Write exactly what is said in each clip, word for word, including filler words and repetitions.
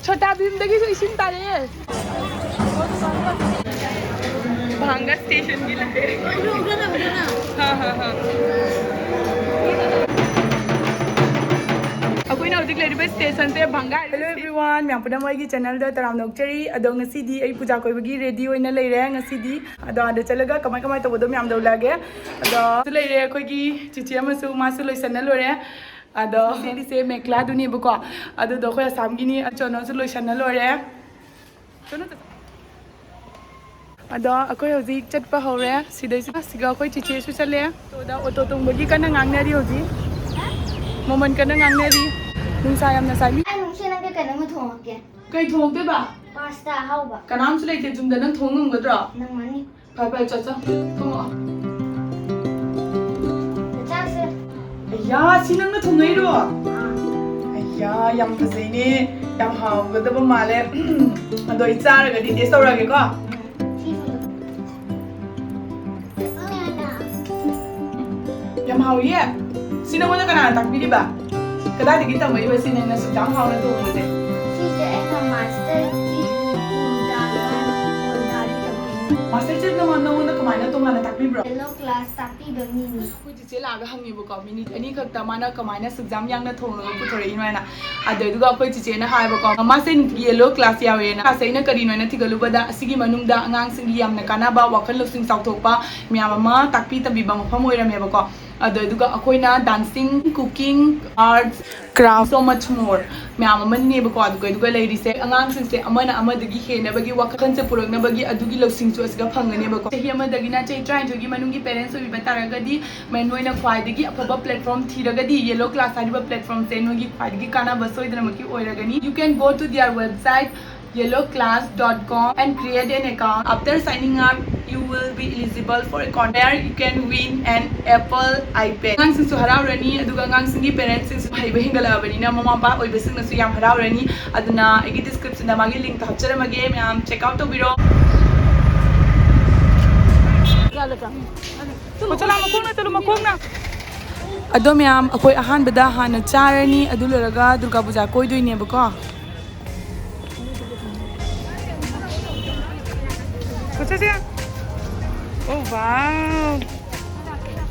ꯁꯣꯇꯥ ꯚꯤꯝꯗꯒꯤꯁꯨ ꯏꯁꯤꯡ ꯇꯥꯔꯛꯑꯦ꯫ ꯚꯥꯡꯒꯥ ꯁ꯭ꯇꯦꯁꯟꯒꯤ ꯂꯩꯔꯦ꯫ ꯍꯥ, ꯍꯥ, ꯍꯥ꯫ ꯑꯩꯈꯣꯏꯅ ꯍꯧꯖꯤꯛ ꯂꯩꯔꯤꯕ ꯁ꯭ꯇꯦꯁꯟꯁꯦ ꯚꯥꯡꯒꯥ꯫ Hello everyone, ꯃꯌꯥꯝ ꯄꯨꯝꯅꯃꯛ ꯑꯩꯒꯤ ꯆꯦꯅꯦꯜꯗ ꯇꯔꯥꯝꯅ ꯑꯣꯛꯆꯔꯤ꯫ ꯑꯗꯣ ꯉꯁꯤꯗꯤ ꯑꯩ ꯄꯨꯖꯥ ꯀꯣꯏꯕꯒꯤ ꯔꯦꯗꯤ ꯑꯣꯏꯅ ꯂꯩꯔꯦ꯫ ꯉꯁꯤꯗꯤ ꯑꯗꯣ ꯑꯥꯗ ꯆꯠꯂꯒ ꯀꯃꯥꯏ ꯀꯃꯥꯏ ꯇꯧꯕꯗꯣ ꯃꯌꯥꯝꯗ ꯎꯠꯂꯛꯑꯒꯦ꯫ ꯑꯗꯣ ꯂꯩꯔꯦ ꯑꯩꯈꯣꯏꯒꯤ ꯆꯤꯆꯦ ꯑꯃꯁꯨ, ꯃꯥꯁꯨ ꯂꯣꯏꯁꯟꯅ ꯂꯣꯏꯔꯦ꯫ ꯑꯗꯣ ꯁꯦꯠꯂꯤꯁꯦ ꯃꯦꯈꯂꯥꯗꯨꯅꯦꯕꯀꯣ꯫ ꯑꯗꯨꯗꯣ ꯑꯩꯈꯣꯏ ꯑꯁꯥꯝꯒꯤꯅꯤ꯫ ꯑꯆꯣꯅꯣꯁꯨ ꯂꯣꯏꯁꯟꯅ ꯂꯣꯏꯔꯦ꯫ ꯑꯗꯣ ꯑꯩꯈꯣꯏ ꯍꯧꯖꯤꯛ ꯆꯠꯄ ꯍꯧꯔꯦ꯫ ꯁꯤꯗꯩꯁꯤꯗ ꯁꯤꯒ ꯑꯩꯈꯣꯏ ꯆꯤꯆꯦꯁꯨ ꯆꯠꯂꯦ꯫ ꯑꯣꯇꯣꯗ ꯑꯣꯇꯣ ꯇꯣꯡꯕꯒꯤ ꯀꯟꯅ ꯉꯥꯡꯅꯔꯤ ꯍꯧꯖꯤꯛ꯫ ꯃꯃꯜ ꯀꯟꯅ ꯉꯥꯡꯅꯔꯤ꯫ ꯅꯨꯡꯁꯥ ꯌꯥꯝꯅ ꯁꯥꯏ꯫ ꯃꯤ ꯑꯩ ꯅꯨꯡꯁꯤ ꯅꯪꯒꯤ ꯀꯩꯅꯣꯝꯃ ꯊꯣꯡꯉꯛꯀꯦ꯫ ꯀꯩ ꯊꯣꯡꯉꯛꯇꯣꯏꯕ? ꯄꯥꯁꯇꯥ ꯑꯍꯥꯎꯕ꯫ ꯀꯅꯥꯝꯁꯨ ꯂꯩꯇꯦ ꯌꯨꯝꯗ, ꯅꯪ ꯊꯣꯡ ꯉꯝꯒꯗ꯭ꯔꯣ? ꯉꯝꯃꯅꯤ꯫ ꯐꯔꯦ ꯐꯔꯦ, ꯆꯠ ꯆꯠ ꯊꯣꯡꯉꯛꯑꯣ꯫ ꯆꯥꯁꯦ꯫ ꯑꯌꯥ, ꯁꯤ ꯅꯪꯅ ꯊꯣꯡꯉꯛꯏꯔꯣ? ꯑꯥ꯫ ꯑꯌꯥ, ꯌꯥꯝ ꯐꯖꯩꯅꯦ, ꯌꯥꯝ ꯍꯥꯎꯒꯗꯕ ꯃꯥꯜꯂꯦ꯫ ꯑꯗꯣ ꯑꯩ ꯆꯥꯔꯒꯗꯤ ꯇꯦꯁ ꯇꯧꯔꯛꯑꯒꯦꯀꯣ꯫ ꯁꯤꯁꯨ꯫ ꯌꯥꯝ ꯍꯥꯎꯏꯌꯦ꯫ ꯁꯤ ꯅꯉꯣꯟꯗ ꯀꯅꯥꯅ ꯇꯥꯛꯄꯤꯔꯤꯕ? ꯀꯗꯥꯏꯗꯒꯤ ꯇꯝꯃꯛꯏꯕ ꯁꯤ ꯅꯪꯅ ꯁꯨꯛ ꯌꯥꯝ ꯍꯥꯎꯅ ꯊꯣꯡꯕꯁꯦ? ꯁꯤꯁꯦ ꯑꯩꯅ ꯃꯥꯁꯇꯔꯒꯤ ꯍꯣꯟꯗꯥꯗ ꯇꯝꯃꯛꯏꯅꯦ꯫ ꯃꯥꯁꯇꯔ ꯆꯦꯐꯅ ꯃꯥ ꯅꯉꯣꯟꯗ ꯀꯃꯥꯏꯅ ꯇꯣꯉꯥꯟꯅ ꯇꯥꯛꯄꯤꯕ꯭ꯔꯣ? ꯌꯦꯜꯂꯣ ꯀ꯭ꯂꯥꯁ ꯇꯥꯛꯄꯤꯕ ꯃꯤꯅꯤ꯫ ꯑꯩꯈꯣꯏ ꯆꯤꯆꯦ ꯂꯥꯛꯑꯒ ꯍꯪꯉꯦꯕꯀꯣ, ꯃꯤꯅꯤꯠ ꯑꯅꯤ ꯈꯛꯇ ꯃꯥꯅ ꯀꯃꯥꯏꯅ ꯁꯨꯛ ꯌꯥꯝ ꯌꯥꯝꯅ ꯊꯣꯡꯉꯒ ꯄꯨꯊꯣꯔꯛꯏꯅꯣ ꯍꯥꯏꯅ꯫ ꯑꯗꯨꯗꯨꯒ ꯑꯩꯈꯣꯏ ꯆꯤꯆꯦꯅ ꯍꯥꯏꯕꯀꯣ, ꯃꯥꯁꯦ ꯌꯦꯜꯂꯣ ꯀ꯭ꯂꯥꯁ ꯌꯥꯎꯋꯦꯅ꯫ ꯀ꯭ꯂꯥꯁꯁꯦ ꯑꯩꯅ ꯀꯔꯤꯅꯣ ꯍꯥꯏꯅ ꯊꯤꯒꯠꯂꯨꯕꯗ ꯑꯁꯤꯒꯤ ꯃꯅꯨꯡꯗ ꯑꯉꯥꯡꯁꯤꯡꯒꯤ ꯌꯥꯝꯅ ꯀꯥꯟꯅꯕ, ꯋꯥꯈꯜ ꯂꯧꯁꯤꯡ ꯆꯥꯎꯊꯣꯛꯄ ꯃꯌꯥꯝ ꯑꯃ ꯇꯥꯛꯄꯤ ꯇꯝꯕꯤꯕ ꯃꯐꯝ ꯑꯣꯏꯔꯝꯃꯦꯕꯀꯣ꯫ ꯑꯗꯨꯗꯨꯒ ꯑꯩꯈꯣꯏꯅ dancing, cooking, arts, craft, so much more ꯃꯌꯥꯝ ꯑꯃꯅꯦꯕꯀꯣ꯫ ꯑꯗꯨꯒ ꯑꯗꯨꯒ ꯂꯩꯔꯤꯁꯦ ꯑꯉꯥꯡꯁꯤꯡꯁꯦ ꯑꯃꯅ ꯑꯃꯗꯒꯤ ꯍꯦꯟꯅꯕꯒꯤ ꯋꯥꯈꯜꯁꯦ ꯄꯨꯔꯛꯅꯕꯒꯤ ꯑꯗꯨꯒꯤ ꯂꯧꯁꯤꯡꯁꯨ ꯑꯁꯤꯗ ꯐꯪꯒꯅꯦꯕꯀꯣ꯫ ꯆꯍꯤ ꯑꯃꯗꯒꯤꯅ ꯆꯍꯤ ꯇꯔꯥꯅꯤꯊꯣꯏꯒꯤ ꯃꯅꯨꯡꯒꯤ parents ꯑꯣꯏꯕꯤꯕ ꯇꯥꯔꯒꯗꯤ ꯃ-, ꯅꯣꯏꯅ ꯈ꯭ꯋꯥꯏꯗꯒꯤ ꯑꯐꯕ platform ꯊꯤꯔꯒꯗꯤ ꯌꯦꯜꯂꯣ ꯀ꯭ꯂꯥꯁ ꯍꯥꯏꯔꯤꯕ platformꯁꯦ ꯅꯣꯏꯒꯤ ꯈ꯭ꯋꯥꯏꯗꯒꯤ ꯀꯥꯟꯅꯕ ꯁꯣꯏꯗꯅꯃꯛꯀꯤ ꯑꯣꯏꯔꯒꯅꯤ꯫ You can go to their website yellow class dot com and create an account. After signing up, you will be eligible for a contest where you can win an Apple iPad. ꯑꯉꯥꯡꯁꯤꯡꯁꯨ ꯍꯔꯥꯎꯔꯅꯤ, ꯑꯗꯨꯒ ꯑꯉꯥꯡꯁꯤꯡꯒꯤ parentsꯁꯤꯡꯁꯨ ꯍꯩꯕ ꯍꯦꯟꯒꯠꯂꯛꯑꯕꯅꯤꯅ ꯃꯃꯥ ꯃꯄꯥ ꯑꯣꯏꯕꯁꯤꯡꯅꯁꯨ ꯌꯥꯝ ꯍꯔꯥꯎꯔꯅꯤ꯫ ꯑꯗꯨꯅ ꯑꯩꯒꯤ descriptionꯗ ꯃꯥꯒꯤ linkꯇꯣ ꯍꯥꯞꯆꯔꯝꯃꯒꯦ, ꯃꯌꯥꯝ check out ꯇꯧꯕꯤꯔꯣ꯫ ꯑꯣ, ꯆꯠꯂꯣ, ꯃꯈꯣꯡꯅ ꯆꯠꯂꯣ, ꯃꯈꯣꯡꯅ꯫ ꯑꯗꯣ ꯃꯌꯥꯝ, ꯑꯩꯈꯣꯏ ꯑꯍꯥꯟꯕꯗ ꯍꯥꯟꯅ ꯆꯥꯔꯅꯤ, ꯑꯗꯨ ꯂꯣꯏꯔꯒ ꯗꯨꯔꯒꯥ ꯄꯨꯖꯥ ꯀꯣꯏꯗꯣꯏꯅꯦꯕꯀꯣ꯫ ꯆꯠꯁꯦ꯫ ꯑꯣ, ꯋꯥꯎ꯫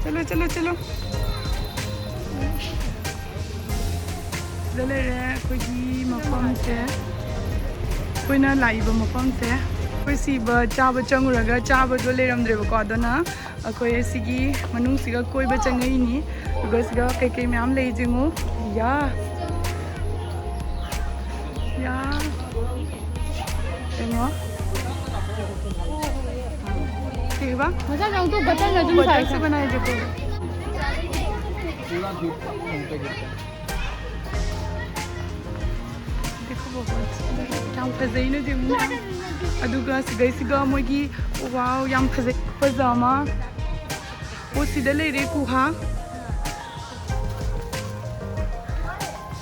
ꯆꯠꯂꯣ, ꯆꯠꯂꯣ, ꯆꯠꯂꯣ꯫ ꯁꯤꯗ ꯂꯩꯔꯦ ꯑꯩꯈꯣꯏꯒꯤ ꯃꯐꯝꯁꯦ, ꯑꯩꯈꯣꯏꯅ ꯂꯥꯛꯏꯕ ꯃꯐꯝꯁꯦ꯫ ꯑꯩꯈꯣꯏ ꯁꯤꯕ ꯆꯥꯕ ꯆꯪꯉꯨꯔꯒ ꯆꯥꯕꯗꯣ ꯂꯩꯔꯝꯗ꯭ꯔꯦꯕꯀꯣ, ꯑꯗꯨꯅ ꯑꯩꯈꯣꯏ ꯁꯤꯒꯤ ꯃꯅꯨꯡꯁꯤꯒ ꯀꯣꯏꯕ ꯆꯪꯉꯛꯏꯅꯤ꯫ ꯑꯗꯨꯒ ꯁꯤꯗ ꯀꯩꯀꯩ ꯃꯌꯥꯝ ꯂꯩ ꯌꯦꯡꯉꯨ꯫ ꯌꯥ꯫ ꯌꯥ꯫ ꯌꯦꯡꯉꯣ꯫ ꯀꯩꯕ? ꯃꯆꯥ ꯆꯥꯎꯗꯣ ꯕꯇꯔꯅ ꯑꯗꯨꯝ ꯁꯥꯏ꯫ ꯕꯇꯔꯁꯨ ꯕꯅꯥꯏ ꯗꯦꯀꯣ꯫ ꯌꯥꯝ ꯐꯖꯩꯅ ꯌꯦꯡꯉꯨ꯫ ꯑꯗꯨꯒ ꯁꯤꯗꯩꯁꯤꯒ ꯃꯣꯏꯒꯤ, ꯋꯥꯎ, ꯌꯥꯝ ꯐꯖꯩ꯫ ꯐꯖ ꯑꯃ꯫ ꯑꯣ, ꯁꯤꯗ ꯂꯩꯔꯦ ꯀꯨꯍꯥ꯫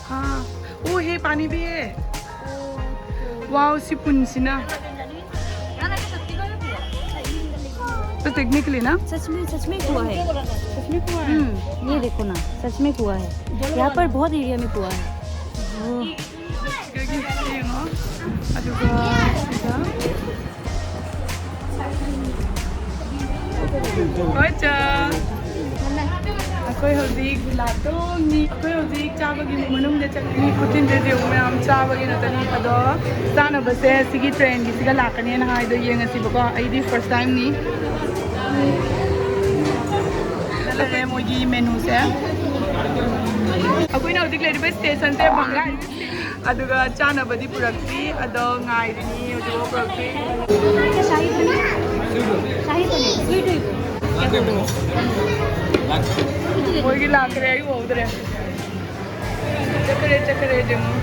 ꯍꯥ꯫ ꯑꯣ, ꯍꯦ, ꯄꯥꯅꯤ ꯄꯤ ꯍꯦ꯫ ꯋꯥꯎ, ꯁꯤ ꯄꯨꯟꯁꯤꯅ꯫ बस देखने के लिए ना? सच में, सच में कुआं है। सच में कुआं है? हम्म, ये देखो ना, सच में कुआं है। यहाँ पर बहुत एरिया में कुआं है। ꯑꯗꯨꯒ ꯁꯤꯗ ꯍꯣꯏ, ꯆꯥ꯫ ꯑꯩꯈꯣꯏ ꯍꯧꯖꯤꯛ ꯂꯤꯂꯥ ꯇꯣꯡꯉꯤ꯫ ꯑꯩꯈꯣꯏ ꯍꯧꯖꯤꯛ ꯆꯥꯕꯒꯤ ꯃꯅꯨꯡꯗ ꯆꯠꯂꯤ꯫ ꯈꯨꯊꯤꯟꯁꯦ ꯌꯦꯡꯉꯨ ꯃꯌꯥꯝ, ꯆꯥꯕꯒꯤ ꯉꯥꯛꯇꯅꯤ꯫ ꯑꯗꯣ ꯆꯥꯅꯕꯁꯦ ꯁꯤꯒꯤ ꯇ꯭ꯔꯦꯟꯒꯤꯁꯤꯒ ꯂꯥꯛꯀꯅꯦꯅ ꯍꯥꯏꯗꯣ ꯌꯦꯡꯉꯁꯤꯕꯀꯣ꯫ ꯑꯩꯗꯤ ꯐꯥꯔꯁ ꯇꯥꯏꯝꯅꯤ꯫ ꯂꯩꯔꯦ ꯃꯣꯏꯒꯤ ꯃꯦꯅꯨꯁꯦ꯫ ꯑꯩꯈꯣꯏꯅ ꯍꯧꯖꯤꯛ ꯂꯩꯔꯤꯕ ꯁ꯭ꯇꯦꯁꯟꯁꯦ ꯚꯪꯒꯥꯏ꯫ ꯑꯗꯨꯒ ꯆꯥꯅꯕꯗꯤ ꯄꯨꯔꯛꯇ꯭ꯔꯤ, ꯑꯗꯣ ꯉꯥꯏꯔꯤꯅꯤ, ꯍꯧꯖꯤꯛꯐꯥꯎ ꯄꯨꯔꯛꯇ꯭ꯔꯤ꯫ ꯁꯥꯍꯤ ꯄꯅꯤꯔ, ꯁꯥꯍꯤ ꯄꯅꯤꯔ, ꯁ꯭ꯋꯤꯠ ꯑꯣꯏꯕ꯫ ꯃꯣꯏꯒꯤ ꯂꯥꯛꯈ꯭ꯔꯦ, ꯑꯩ ꯎꯍꯧꯗ꯭ꯔꯦ꯫ ꯆꯠꯈ꯭ꯔꯦ, ꯆꯠꯈ꯭ꯔꯦ, ꯌꯦꯡꯉꯣ꯫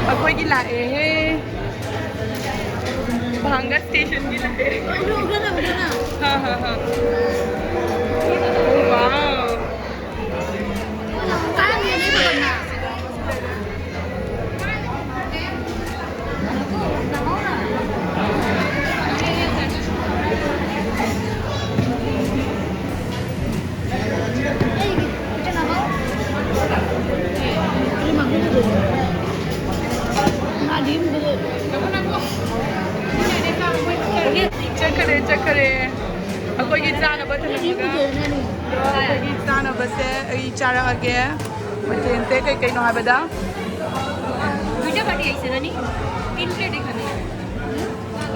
ꯑꯩꯈꯣꯏꯒꯤ ꯂꯥꯛꯑꯦꯍꯦ꯫ ꯚꯥꯡꯒ ꯁ꯭ꯇꯦꯁꯟꯒꯤ ꯂꯥꯛꯑꯦ꯫ ꯍꯥ, ꯍꯥ, ꯍꯥ꯫ ꯋꯥꯎ꯫ ꯆꯥꯔꯛꯑꯒꯦ꯫ ꯃꯊꯦꯜꯁꯦ ꯀꯩ ꯀꯩꯅꯣ ꯍꯥꯏꯕꯗ? দুইটা বাটি আইছে নানি? তিন প্লেট এখানে।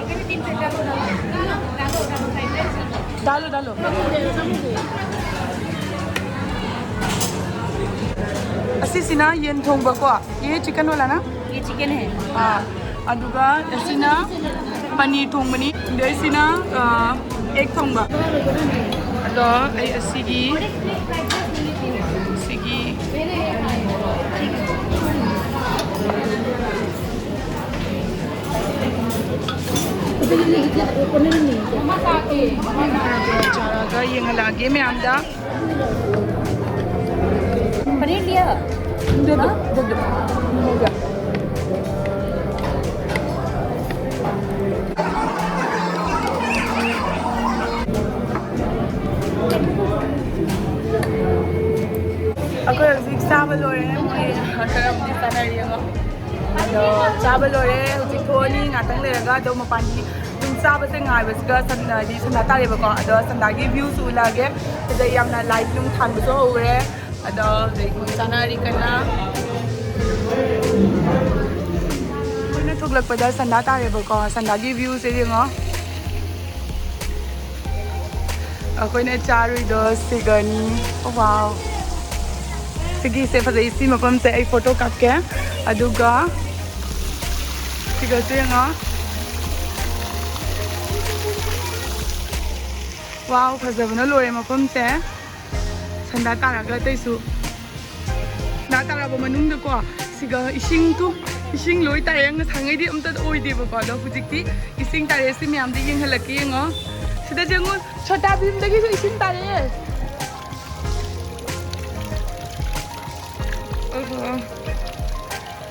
এখানে তিন প্লেট রাখো, রাখো, রাখো, রাখো, ফ্রাইড রাইস রাখো। डालो, डालो। ꯑꯁꯤꯁꯤꯅ ꯌꯦꯟ ꯊꯣꯡꯕꯀꯣ꯫ ये चिकन वाला ना? ये चिकन है। ꯑꯥ, ꯑꯗꯨꯒ ꯑꯁꯤꯅ ꯄꯅꯤꯔ ꯊꯣꯡꯕꯅꯤ꯫ ꯑꯗꯩ ꯁꯤꯅ, ꯑꯥ, ꯑꯦꯒ ꯊꯣꯡꯕ꯫ ꯑꯗꯣ ꯑꯩ ꯑꯁꯤꯒꯤ, ꯑꯁꯤꯒꯤ ꯆꯥꯔꯒ ꯌꯦꯡꯍꯜꯂꯛꯑꯒꯦ ꯃꯌꯥꯝꯗ꯫ पनीर लिया? दे दो, दे दो। हो गया। ꯑꯩꯈꯣꯏ ꯍꯧꯖꯤꯛ ꯆꯥꯕ ꯂꯣꯏꯔꯦ꯫ ꯃꯣꯏ ꯈꯔꯕꯨꯗꯤ ꯆꯥꯅꯔꯤ, ꯌꯦꯡꯉꯣ꯫ ꯑꯗꯣ ꯆꯥꯕ ꯂꯣꯏꯔꯦ꯫ ꯍꯧꯖꯤꯛ ꯊꯣꯛꯑꯅꯤ ꯉꯥꯛꯇꯪ ꯂꯩꯔꯒ꯫ ꯑꯗꯣ ꯃꯄꯥꯟꯒꯤ ꯑꯗꯨꯝ ꯆꯥꯕꯁꯦ ꯉꯥꯏꯕꯁꯤꯒ ꯁꯟ-, ꯍꯥꯏꯗꯤ ꯁꯟꯗꯥ ꯇꯥꯔꯦꯕꯀꯣ꯫ ꯑꯗꯣ ꯁꯟꯗꯥꯒꯤ ꯚ꯭ꯌꯨꯁꯨ ꯎꯠꯂꯛꯑꯒꯦ꯫ ꯁꯤꯗ ꯌꯥꯝꯅ ꯂꯥꯏꯠ ꯅꯨꯡ ꯊꯥꯟꯕꯁꯨ ꯍꯧꯔꯦ꯫ ꯑꯗꯣ ꯍꯧꯖꯤꯛ ꯃꯣꯏ ꯆꯥꯅꯔꯤ ꯀꯟꯅ꯫ ꯑꯩꯈꯣꯏꯅ ꯊꯣꯛꯂꯛꯄꯗ ꯁꯟꯗꯥ ꯇꯥꯔꯦꯕꯀꯣ꯫ ꯁꯟꯗꯥꯒꯤ ꯚ꯭ꯌꯨꯁꯦ ꯌꯦꯡꯉꯣ꯫ ꯑꯩꯈꯣꯏꯅ ꯆꯥꯔꯨꯏꯗꯣ ꯁꯤꯒꯅꯤ꯫ ꯋꯥꯎ꯫ ꯁꯤꯒꯤꯁꯦ ꯐꯖꯩ꯫ ꯁꯤ ꯃꯐꯝꯁꯦ ꯑꯩ ꯐꯣꯇꯣ ꯀꯥꯞꯀꯦ꯫ ꯑꯗꯨꯒ ꯁꯤꯒꯁꯨ ꯌꯦꯡꯉꯣ꯫ ꯋꯥꯎ, ꯐꯖꯕꯅ ꯂꯣꯏꯔꯦ ꯃꯐꯝꯁꯦ꯫ ꯁꯟꯗꯥ ꯇꯥꯔꯒ ꯑꯇꯩꯁꯨ꯫ ꯁꯟꯗꯥ ꯇꯥꯔꯕ ꯃꯅꯨꯡꯗꯀꯣ, ꯁꯤꯒ ꯏꯁꯤꯡ ꯇꯨ, ꯏꯁꯤꯡ ꯂꯣꯏ ꯇꯥꯔꯦ꯫ ꯉꯁꯥꯡꯉꯩꯗꯤ ꯑꯝꯇ ꯑꯣꯏꯗꯦꯕꯀꯣ, ꯑꯗꯣ ꯍꯧꯖꯤꯛꯇꯤ ꯏꯁꯤꯡ ꯇꯥꯔꯦ꯫ ꯁꯤ ꯃꯌꯥꯝꯗꯤ ꯌꯦꯡꯍꯜꯂꯛꯀꯦ, ꯌꯦꯡꯉꯣ꯫ ꯁꯤꯗ ꯌꯦꯡꯉꯣ, ꯁꯣꯇꯥ ꯚꯤꯝꯗꯒꯤꯁꯨ ꯏꯁꯤꯡ ꯇꯥꯔꯛꯑꯦ꯫ ꯑꯣꯍꯣ꯫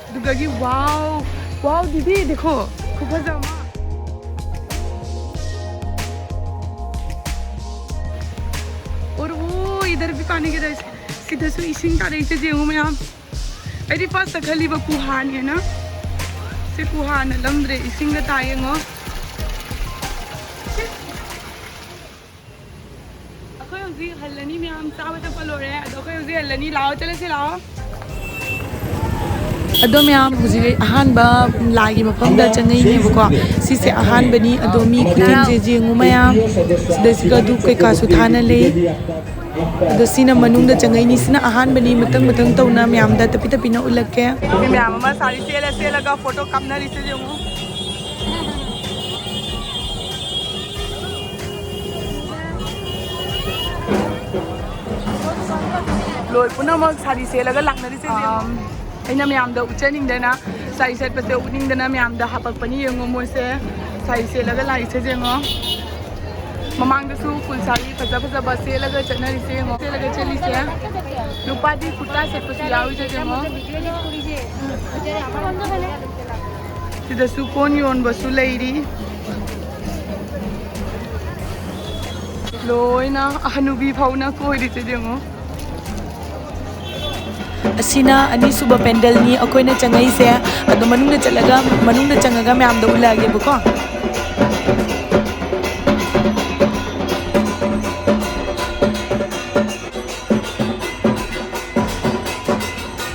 ꯑꯗꯨꯒꯒꯤ, ꯋꯥꯎ, ꯋꯥꯎ, ꯗꯤꯗꯤ, ꯗꯦꯈꯣ, ꯈꯨꯐꯖ ꯑꯃ꯫ और वो इधर भी पानी गिरा है। ꯁꯤꯗꯁꯨ ꯏꯁꯤꯡ ꯇꯥꯔꯛꯏꯁꯦ ꯌꯦꯡꯉꯨ ꯃꯌꯥꯝ꯫ ꯑꯩꯗꯤ ꯐꯥꯔꯁꯇ ꯈꯜꯂꯤꯕ ꯀꯨꯍꯥꯅꯦꯅ꯫ ꯁꯤ ꯀꯨꯍꯥ ꯅꯠꯂꯝꯗ꯭ꯔꯦ, ꯏꯁꯤꯡꯗ ꯇꯥꯏ ꯌꯦꯡꯉꯣ꯫ ꯑꯩꯈꯣꯏ ꯍꯧꯖꯤꯛ ꯍꯜꯂꯅꯤ ꯃꯌꯥꯝ, ꯆꯥꯕ ꯊꯛꯄ ꯂꯣꯏꯔꯦ꯫ ꯑꯗꯣ ꯑꯩꯈꯣꯏ ꯍꯧꯖꯤꯛ ꯍꯜꯂꯅꯤ꯫ ꯂꯥꯛꯑꯣ, ꯆꯠꯂꯁꯤ ꯂꯥꯛꯑꯣ꯫ ꯑꯗꯣ ꯃꯌꯥꯝ, ꯍꯧꯖꯤꯛ ꯑꯍꯥꯟꯕ ꯂꯥꯏꯒꯤ ꯃꯐꯝꯗ ꯆꯪꯉꯛꯏꯅꯦꯕꯀꯣ꯫ ꯁꯤꯁꯦ ꯑꯍꯥꯟꯕꯅꯤ꯫ ꯑꯗꯣ ꯃꯤ ꯈꯨꯆꯤꯟꯁꯦ ꯌꯦꯡꯉꯨ ꯃꯌꯥꯝ꯫ ꯁꯤꯗꯩꯁꯤꯒ ꯙꯨꯞ ꯀꯩꯀꯥꯁꯨ ꯊꯥꯅ ꯂꯩ꯫ ꯑꯗꯣ ꯁꯤꯅ ꯃꯅꯨꯡꯗ ꯆꯪꯉꯛꯏꯅꯤ꯫ ꯁꯤꯅ ꯑꯍꯥꯟꯕꯅꯤ꯫ ꯃꯊꯪ ꯃꯊꯪ ꯇꯧꯅ ꯃꯌꯥꯝꯗ ꯇꯞꯄꯤ ꯇꯞꯄꯤꯅ ꯎꯠꯂꯛꯀꯦ꯫ ꯃꯤ ꯃꯌꯥꯝ ꯑꯃ ꯁꯥꯔꯤ ꯁꯦꯠꯂ ꯁꯦꯠꯂꯒ ꯐꯣꯇꯣ ꯀꯥꯞꯅꯔꯤꯁꯦ ꯌꯦꯡꯉꯨ꯫ ꯂꯣꯏ ꯄꯨꯝꯅꯃꯛ ꯁꯥꯔꯤ ꯁꯦꯠꯂꯒ ꯂꯥꯛꯅꯔꯤꯁꯦ ꯌꯦꯡꯉꯣ꯫ ꯑꯩꯅ ꯃꯌꯥꯝꯗ ꯎꯠꯆꯅꯤꯡꯗꯅ, ꯁꯥꯔꯤ ꯁꯦꯠꯄꯁꯦ ꯎꯠꯅꯤꯡꯗꯅ ꯃꯌꯥꯝꯗ ꯍꯥꯄꯛꯄꯅꯤ꯫ ꯌꯦꯡꯉꯣ ꯃꯣꯏꯁꯦ ꯁꯥꯔꯤ ꯁꯦꯠꯂꯒ ꯂꯥꯛꯏꯁꯦ ꯌꯦꯡꯉꯣ꯫ ꯃꯃꯥꯡꯗꯁꯨ ꯐꯨꯜ ꯁꯥꯔꯤ ꯐꯖ ꯐꯖꯕ ꯁꯦꯠꯂꯒ ꯆꯠꯅꯔꯤꯁꯦ ꯌꯦꯡꯉꯣ꯫ ꯁꯦꯠꯂꯒ ꯆꯠꯂꯤꯁꯦ꯫ ꯅꯨꯄꯥꯗꯤ ꯀꯨꯔꯇꯥ ꯁꯦꯠꯄꯁꯨ ꯌꯥꯎꯔꯤꯁꯦ ꯌꯦꯡꯉꯣ꯫ ꯁꯤꯗꯁꯨ ꯀꯣꯟ ꯌꯣꯟꯕꯁꯨ ꯂꯩꯔꯤ꯫ ꯂꯣꯏꯅ ꯑꯍꯅꯨꯕꯤ ꯐꯥꯎꯅ ꯀꯣꯏꯔꯤꯁꯦ ꯌꯦꯡꯉꯣ꯫ ꯑꯁꯤꯅ ꯑꯅꯤꯁꯨꯕ ꯄꯦꯟꯗꯜꯅꯤ ꯑꯩꯈꯣꯏꯅ ꯆꯪꯉꯛꯏꯁꯦ꯫ ꯑꯗꯣ ꯃꯅꯨꯡꯗ ꯆꯠꯂꯒ, ꯃꯅꯨꯡꯗ ꯆꯪꯉꯒ ꯃꯌꯥꯝꯗ ꯎꯠꯂꯛꯑꯒꯦꯕꯀꯣ꯫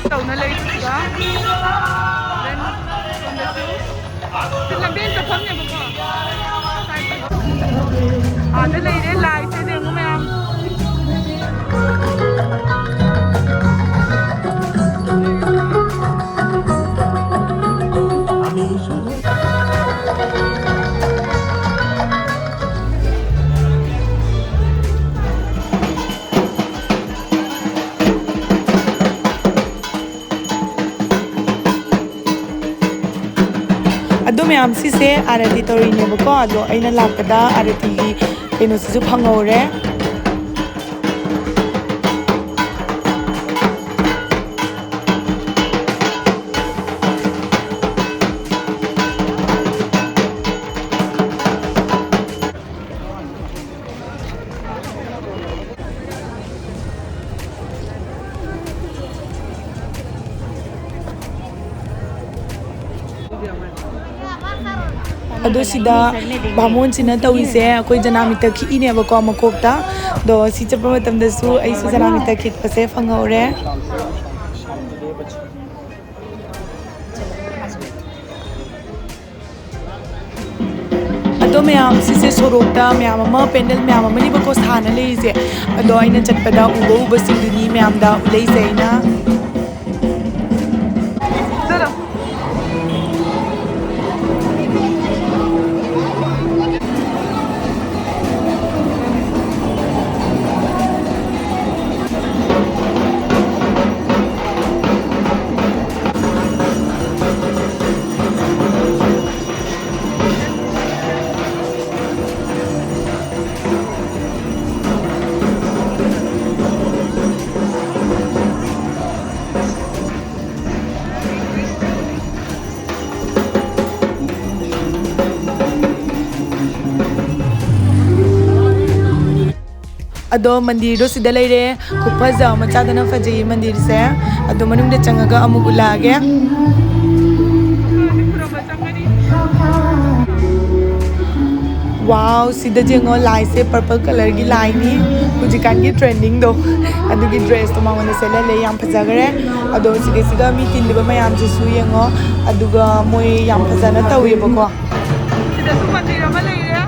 ꯇꯧꯅ ꯂꯩꯔꯤꯕ꯫ Then ꯁꯣꯝꯗꯁꯨ ꯁꯤ ꯂꯝꯕꯦꯟ ꯆꯠꯐꯝꯅꯦꯕꯀꯣ꯫ ꯑꯥꯗ ꯂꯩꯔꯦ ꯂꯥꯏꯁꯦ ꯌꯦꯡꯉꯨ ꯃꯌꯥꯝ꯫ ꯑꯗꯣ ꯃꯌꯥꯝ, ꯁꯤꯁꯦ ꯑꯥꯔꯇꯤ ꯇꯧꯔꯤꯅꯦꯕꯀꯣ꯫ ꯑꯗꯣ ꯑꯩꯅ ꯂꯥꯛꯄꯗ ꯑꯥꯔꯇꯤꯒꯤ ꯀꯩꯅꯣꯁꯤꯁꯨ ꯐꯪꯍꯧꯔꯦ꯫ ꯑꯗꯣ ꯁꯤꯗ ꯕꯥꯃꯣꯟꯁꯤꯅ ꯇꯧꯔꯤꯁꯦ ꯑꯩꯈꯣꯏ ꯖꯅꯥꯃꯤꯇ ꯈꯤꯛꯏꯅꯦꯕꯀꯣ ꯃꯀꯣꯛꯇ꯫ ꯑꯗꯣ ꯁꯤ ꯆꯠꯄ ꯃꯇꯝꯗꯁꯨ ꯑꯩꯁꯨ ꯖꯅꯥꯃꯤꯇ ꯈꯤꯛꯄꯁꯦ ꯐꯪꯍꯧꯔꯦ꯫ ꯑꯗꯣ ꯃꯌꯥꯝ, ꯁꯤꯁꯦ ꯁꯣꯔꯣꯛꯇ ꯃꯌꯥꯝ ꯑꯃ, ꯄꯦꯟꯗꯜ ꯃꯌꯥꯝ ꯑꯃꯅꯦꯕꯀꯣ ꯁꯥꯅ ꯂꯩꯔꯤꯁꯦ꯫ ꯑꯗꯣ ꯑꯩꯅ ꯆꯠꯄꯗ ꯎꯕ ꯎꯕꯁꯤꯡꯗꯨꯅꯤ ꯃꯌꯥꯝꯗ ꯎꯠꯂꯛꯏꯁꯦ ꯑꯩꯅ꯫ ꯑꯗꯣ ꯃꯟꯗꯤꯔꯗꯣ ꯁꯤꯗ ꯂꯩꯔꯦ꯫ ꯈꯨꯐꯖ ꯑꯃ ꯆꯥꯗꯅ ꯐꯖꯩꯌꯦ ꯃꯟꯗꯤꯔꯁꯦ꯫ ꯑꯗꯣ ꯃꯅꯨꯡꯗ ꯆꯪꯉꯒ ꯑꯃꯨꯛ ꯎꯠꯂꯛꯑꯒꯦ꯫ ꯋꯥꯎ, ꯁꯤꯗ ꯌꯦꯡꯉꯣ, ꯂꯥꯏꯁꯦ purple colourꯒꯤ ꯂꯥꯏꯅꯤ꯫ ꯍꯧꯖꯤꯛꯀꯥꯟꯒꯤ trendingꯗꯣ, ꯑꯗꯨꯒꯤ dressꯇꯣ ꯃꯉꯣꯟꯗ ꯁꯦꯠꯍꯜꯂꯦ꯫ ꯌꯥꯝ ꯐꯖꯈ꯭ꯔꯦ꯫ ꯑꯗꯣ ꯁꯤꯗꯩꯁꯤꯗ ꯃꯤ ꯇꯤꯜꯂꯤꯕ ꯃꯌꯥꯝꯁꯤꯁꯨ ꯌꯦꯡꯉꯣ, ꯑꯗꯨꯒ ꯃꯣꯏ ꯌꯥꯝ ꯐꯖꯅ ꯇꯧꯋꯦꯕꯀꯣ꯫ ꯁꯤꯗꯁꯨ ꯃꯟꯗꯤꯔ ꯑꯃ ꯂꯩꯔꯦ꯫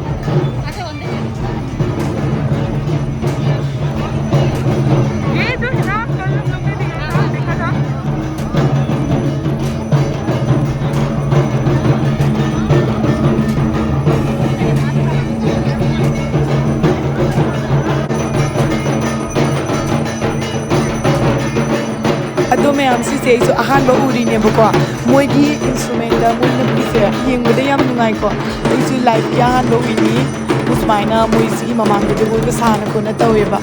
ꯑꯗꯣ ꯃꯌꯥꯝ, ꯁꯤꯁꯦ ꯑꯩꯁꯨ ꯑꯍꯥꯟꯕ ꯎꯔꯤꯅꯦꯕꯀꯣ꯫ ꯃꯣꯏꯒꯤ instrumentꯇ ꯃꯣꯏꯅ ꯄꯤꯁꯦ ꯌꯦꯡꯕꯗ ꯌꯥꯝ ꯅꯨꯡꯉꯥꯏꯀꯣ꯫ ꯑꯩꯁꯨ lifeꯀꯤ ꯑꯍꯥꯟꯕ ꯎꯏꯅꯤ꯫ ꯁꯨꯃꯥꯏꯅ ꯃꯣꯏ ꯁꯤꯒꯤ ꯃꯃꯥꯡꯗ ꯖꯒꯣꯏꯒ ꯁꯥꯅ ꯈꯣꯠꯅ ꯇꯧꯋꯦꯕ꯫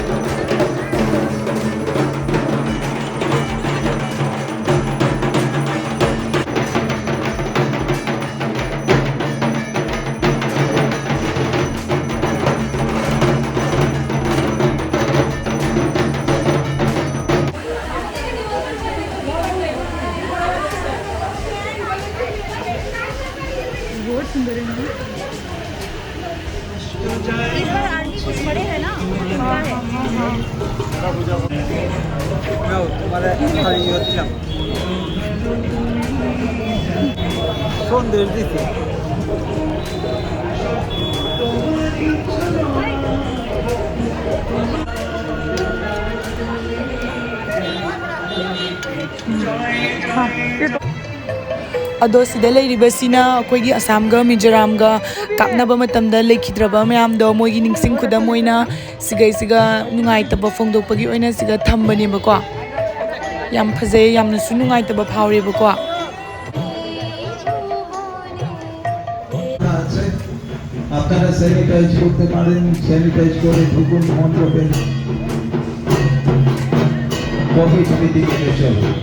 बहुत सुंदर है ना। তোমার খালি ইয়ে দিলাম। ফোন ধরে দিছি। ꯑꯗꯣ ꯁꯤꯗ ꯂꯩꯔꯤꯕꯁꯤꯅ ꯑꯩꯈꯣꯏꯒꯤ ꯑꯁꯥꯝꯒ ꯃꯤꯖꯣꯔꯥꯝꯒ ꯀꯥꯞꯅꯕ ꯃꯇꯝꯗ ꯂꯩꯈꯤꯗ꯭ꯔꯕ ꯃꯌꯥꯝꯗꯣ ꯃꯣꯏꯒꯤ ꯅꯤꯡꯁꯤꯡ ꯈꯨꯗꯝ ꯑꯣꯏꯅ ꯁꯤꯒꯩꯁꯤꯒ ꯅꯨꯡꯉꯥꯏꯇꯕ ꯐꯣꯡꯗꯣꯛꯄꯒꯤ ꯑꯣꯏꯅ ꯁꯤꯒ ꯊꯝꯕꯅꯦꯕꯀꯣ꯫ ꯌꯥꯝ ꯐꯖꯩ, ꯌꯥꯝꯅꯁꯨ ꯅꯨꯡꯉꯥꯏꯇꯕ ꯐꯥꯎꯔꯦꯕꯀꯣ꯫ আছে, আপনারা স্যানিটাইজ করতে পারেন। স্যানিটাইজ করে ঢুকুন মণ্ডপে। কোভিড বিধি মেনে চলুন।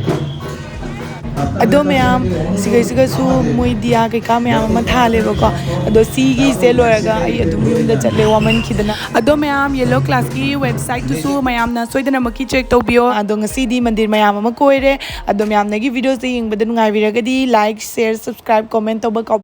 ꯑꯗꯣ ꯃꯌꯥꯝ, ꯁꯤꯒꯩꯁꯤꯒꯁꯨ ꯃꯣꯏ ꯗꯤꯌꯥ ꯀꯩꯀꯥ ꯃꯌꯥꯝ ꯑꯃ ꯊꯥꯜꯂꯦꯕꯀꯣ꯫ ꯑꯗꯣ ꯁꯤꯒꯤꯁꯦ ꯂꯣꯏꯔꯒ ꯑꯩ ꯑꯗꯨꯝ ꯌꯨꯝꯗ ꯆꯠꯂꯦ, ꯋꯥꯃꯟꯈꯤꯗꯅ꯫ ꯑꯗꯣ ꯃꯌꯥꯝ, ꯌꯦꯜꯂꯣ ꯀ꯭ꯂꯥꯁꯀꯤ ꯋꯦꯕꯁꯥꯏꯠꯇꯨꯁꯨ ꯃꯌꯥꯝꯅ ꯁꯣꯏꯗꯅꯃꯛꯀꯤ ꯆꯦꯛ ꯇꯧꯕꯤꯌꯣ꯫ ꯑꯗꯣ ꯉꯁꯤꯗꯤ ꯃꯟꯗꯤꯔ ꯃꯌꯥꯝ ꯑꯃ ꯀꯣꯏꯔꯦ꯫ ꯑꯗꯣ ꯃꯌꯥꯝꯅꯒꯤ ꯚꯤꯗꯤꯑꯣꯁꯦ ꯌꯦꯡꯕꯗ ꯅꯨꯡꯉꯥꯏꯕꯤꯔꯒꯗꯤ ꯂꯥꯏꯛ, ꯁꯦꯌꯔ, ꯁꯕꯁꯀ꯭ꯔꯥꯏꯕ, ꯀꯣꯃꯦꯟ ꯇꯧꯕ ꯀꯥꯎ